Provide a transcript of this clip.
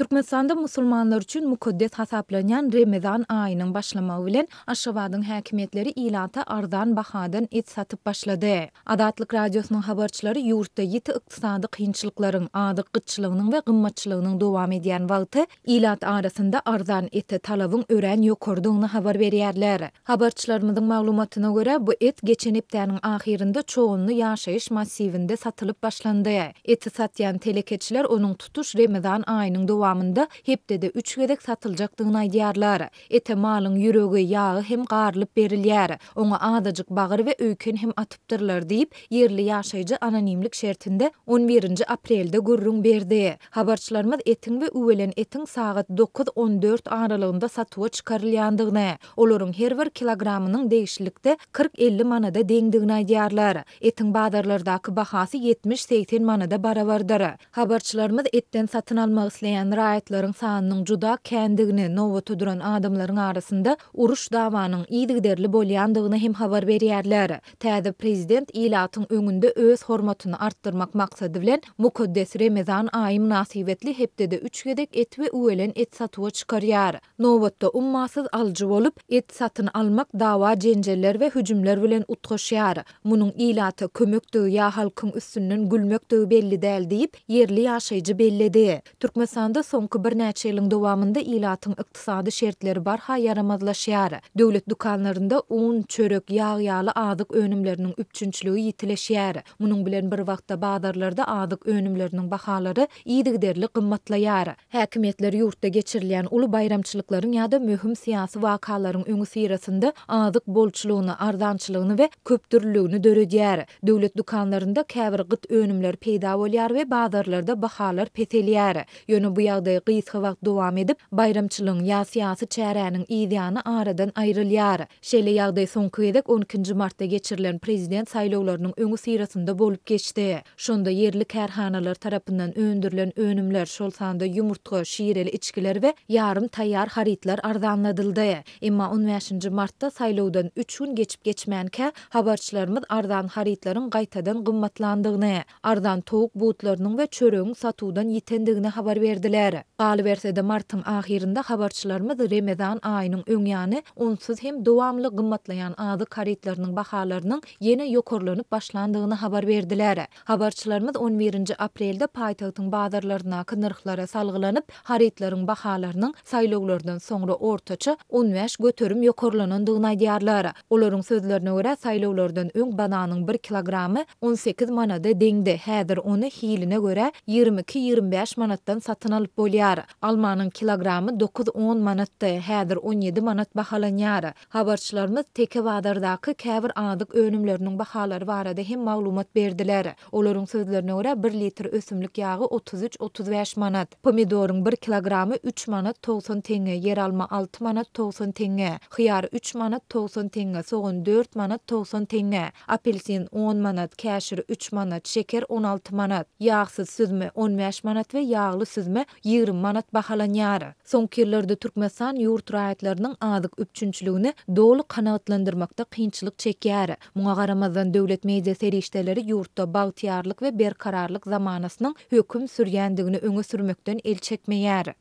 Türkmenistanda musulmanlar üçin mukaddes hasaplanýan Remezan aýynyň başlamagy bilen, Aşgabadyň häkimiýetleri ilata arzan bahadan et satyp başlady. Azatlyk Radiosynyň habarçylary ýurtda ýiti ykdysady kynçylyklaryň, azyk gytçylygynyň we gymmatçylygynyň dowam edýän wagty ilat arasynda arzan ete talabyň örän ýokarydygyny habar berýärler. Habarçylarymyzyň maglumatyna görä, bu et geçen hepdäniň ahyrynda Çoganly ýaşaýyş massiwinde satylyp başlandy. Eti satýan telekeçiler onuň tutuş Remezan aýynyň dowamynda hepdede üç gezek satyljakdygyny aýdýarlar. Ete malyň ýüregi, ýagy hem garylyp berilýär. Oňa azajyk bagyr we öýken hem atypdyrlar diýip, ýerli ýaşaýjy anonimlik şertinde on birinji aprelde gürrüň berdi. Habarçylarymyz etiň we üwelen etiň sagat dokuz, on dört aralygynda satuwa çykarylýandygyny, olaryň her bir kilogramynyň degişlilikde 40-50 manada deňdigini aýdýarlar. Etiň bazarlardaky bahasy 70-80 manada barabardyr. Habarçylarymyz etden satyn almak isleýän raýatlaryň sanynyň juda kändigini, nobata duran adamlaryň arasynda uruş-dawanyň yzygiderli bolýandygyny hem habar berýärler. Täze prezident ilatyň öňünde öz hormatyny artdyrmak maksady bilen, mukaddes Remezan aýy mynasybetli hepdede üç gezek et we üwelen et satuwa çykarýar. Nobatda ummasyz alyjy bolup, et satyn almak dawa-jenjeller we hüjümler bilen utgaşýar. Munuň ilata kömekdigi ýa halkyň üstünden gülmekdigi belli däl diýip, ýerli ýaşaýjy belledi. Türkmenistanda soňky birnäçe ýylyň dowamynda ilatyň ykdysady şertleri barha ýaramazlaşýar. Döwlet dükanlarynda un, çörek, ýag ýaly azyk önümleriniň üpjünçiligi ýitileşýär. Munuň bilen bir wagtda bazarlarda azyk önümleriniň bahalary yzygiderli gymmatlaýar. Häkimiýetler ýurtda geçirilýän uly baýramçylyklaryň ýa-da möhüm syýasy wakalaryň öňüsyrasynda azyk bolçulygyny, arzançylygyny we köpdürlüligini döredýär. Döwlet dükanlarynda käbir gyt önümler peýda bolýar we bazarlarda bahalar peselýär. Ýöne bu ýagdaý gysga wagt dowam edip, baýramçylygyň ýa syýasy çäräniň yzýany aradan aýrylýar. Şeýle ýagdaý soňky gezek on ikinji martda geçirilen prezident saýlawlarynyň öňüsyrasynda bolup geçdi. Şonda ýerli kärhanalar tarapyndan öndürilen önümler, şol sanda ýumurtga, şireli içgiler we ýarym taýýar harytlar arzanladyldy. Emma on bäşinji martda saýlawdan üç gün geçip-geçmänkä, habarçylarymyz arzan harytlaryň gaýtadan gymmatlandygyny, arzan towuk butlarynyň we çöregiň satuwdan ýitendigini habar berdiler. Galyberse-de, martyň ahyrynda habarçylarymyz Remezan aýynyň öň ýany onsuz hem dowamly gymmatlaýan azyk harytlarynyň bahalarynyň ýene ýokarlanyp başlandygyny habar berdiler. Habarçylarymyz on birinji aprelde paýtagtyň bazarlaryndaky nyrhlara salgylanyp, harytlaryň bahalarynyň saýlawlardan soňra ortaça 15% ýokarlanandygyny aýdýarlar. Olaryň sözlerine görä, saýlawlardan öň bananyň bir kilogramy 18 manada deňdi, häzir ony hiline görä 22-25 manatdan satyn alyp bolýar. Almanyň kilogramy dokuz-on manatdy, häzir 17 manat bahalanýar. Habarçylarymyz Teke bazardaky käbir azyk önümleriniň bahalary barada hem maglumat berdiler. Olaryň sözlerine görä, bir litr ösümlik ýagy 33-35 manat, pomidoryň bir kilogramy üç manat 90 teňňe, ýeralma alty manat 90 teňňe, hyýar üç manat 90 teňňe, sogan dört manat 90 teňňe, apelsin on manat, käşir üç manat, şeker 16 manat, ýagsyz süzme 15 manat we ýagly süzme 20 manat bahalanýar. Soňky ýyllarda Türkmenistan ýurt raýatlarynyň azyk üpjünçiligini doly kanagatlandyrmakda kynçylyk çekýär. Muňa garamazdan, döwlet media serişdeleri ýurtda bagtyýarlyk we berkararlyk zamanasynyň höküm sürýändigini öňe sürmekden el çekmeýär.